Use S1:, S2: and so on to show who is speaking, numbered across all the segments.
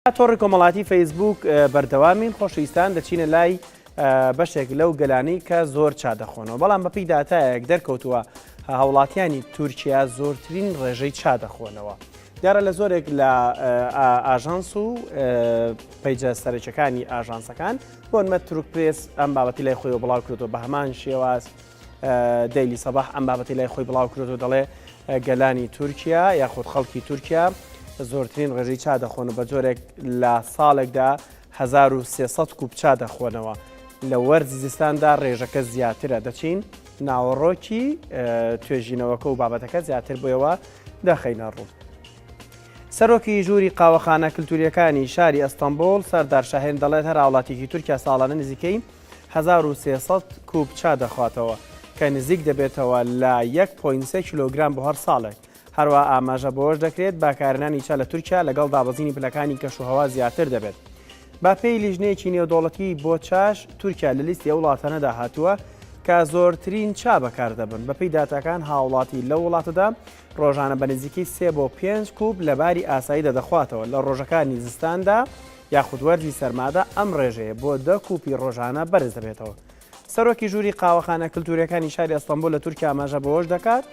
S1: تۆڕی کۆمەڵاتی فەیسبووک بەردەوامین خۆشەویستان دەچینە لای بەشێک لەو گەلانەی کە زۆر چا دەخۆنەوە بەڵام بەپی داتایەک دەرکەوتووە هاوڵاتیانی تورکیا زۆرترین ڕێژەی چا دەخۆنەوە دیارە لە زۆرێک لە ئاژانس و پەیجە سەرەکیەکانی ئاژانسەکان بۆنمە تورک پرێس ئەم بابەتی لای خۆی بڵاو کردو بە هەمان شێواز دەیلی سەباح ئەم بابەتی لای خۆی بڵاو کردو دەڵێ گەلانی تورکیا یاخود خەڵکی تورکیا زۆرترین ڕێژەی چا دەخۆن و بە جۆرێک لە ساڵێکدا 1300 کوپ چا دەخۆنەوە لە وەرزی زستاندا ڕێژەکە زیاترە دەچین ناوەڕۆکی توێژینەوەکە و بابەتەکە زیاتر بۆیەوە دەخەینە ڕوو. سەرۆکی ژووری قاوەخانە کلتوریەکانی شاری ئەستەنبوڵ سەردار شاهێن دەڵێت هەر هاوڵاتیکی تورکیا ساڵانە نزیکەی 1300 کوپ چا دەخواتەوە کە نزیک دەبێتەوە لە 1.3 کیلۆگرام بۆ هەر ساڵێک. هەروەها ئاماژە بەوەش دەکرێت بەکارهێنانی چا لە تورکیا لەگەڵ دابەزینی پلەکانی کەشوهەوا زیاتر دەبێت. بەپێی لیژنەیەکی نێودەوڵەتی بۆ چاش، تورکیا لە لیستی ئەو وڵاتانەدا هاتووە کە زۆرترین چا بەکاردەبن. بەپێی داتاکان هاوڵاتی لەو وڵاتەدا ڕۆژانە بە نزیکەی سێ بۆ پێنج کوپ لە باری ئاساییدا دەخواتەوە، لە ڕۆژەکانی زستاندا یاخود وەرزی سەرمادا ئەم ڕێژەیە بۆ دە کوپی ڕۆژانە بەرز دەبێتەوە. سەرۆکی ژووری قاوەخانە کلتوریەکانی شاری ئەستەنبوڵ لە تورکیا ئاماژە بەوەش دەکات،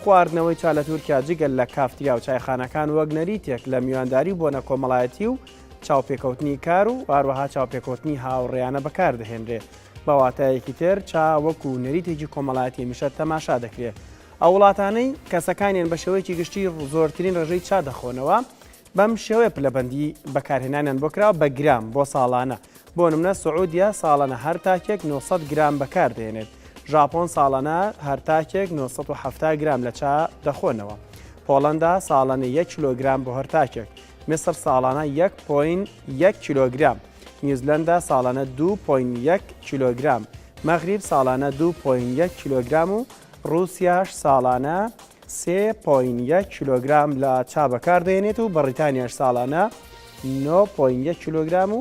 S1: خواردنەوەی چا لە تورکیا جگە لە کافتریا و چایخانەکان وەک نەریتێک لە میوانداری و بۆنە کۆمەڵایەتی و چاوپێکەوتنی کار و هەروەها چاوپێکەوتنی هاوڕێیانە بەکاردەهێنرێ. بە واتایەکی تر چا وەکو نەریتێکی کۆمەڵایەتی هەمیشە تەماشا دەکرێ. ئەو وڵاتانەی کەسەکانیان بە شێوەیەکی گشتی زۆرترین ڕێژەی چا دەخۆنەوە بەم شێوەیە پلەبەندی بەکارهێنانیان بۆ کراوە بە گرام بۆ ساڵانە بۆ نمونە سعودیە ساڵانە هەر تاکێک 900 گرام بەکاردێنێت ژاپۆن ساڵانە هەر تاکێک 970 گرام لە چا دەخۆنەوە پۆڵەندا ساڵانە 1 کیلۆگرام بۆ هەر تاکێک میسر ساڵانە 1.1 کیلۆگرام نیوزلەندا ساڵانە 2.1 کیلۆگرام مەغریب ساڵانە 2.1 کیلۆگرام و ڕووسیاش ساڵانە سێ point یەک کیلۆگرام لە چا بەکاردەهێنێت و بەڕیتانیاش ساڵانە نۆ point یەک کیلۆگرام و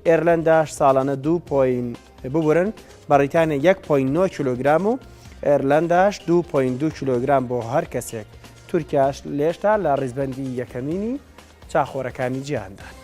S1: ئێرلەنداش ساڵانە دوو point ببورن بەڕیتانیا یەک point نۆ کیلۆگرام و ئێرلەنداش دوو point دوو کیلۆگرام بۆ هەر کەسێک تورکیاش لێشتا لە ڕیزبەندی یەکەمینی چاخۆرەکانی جیهاندان.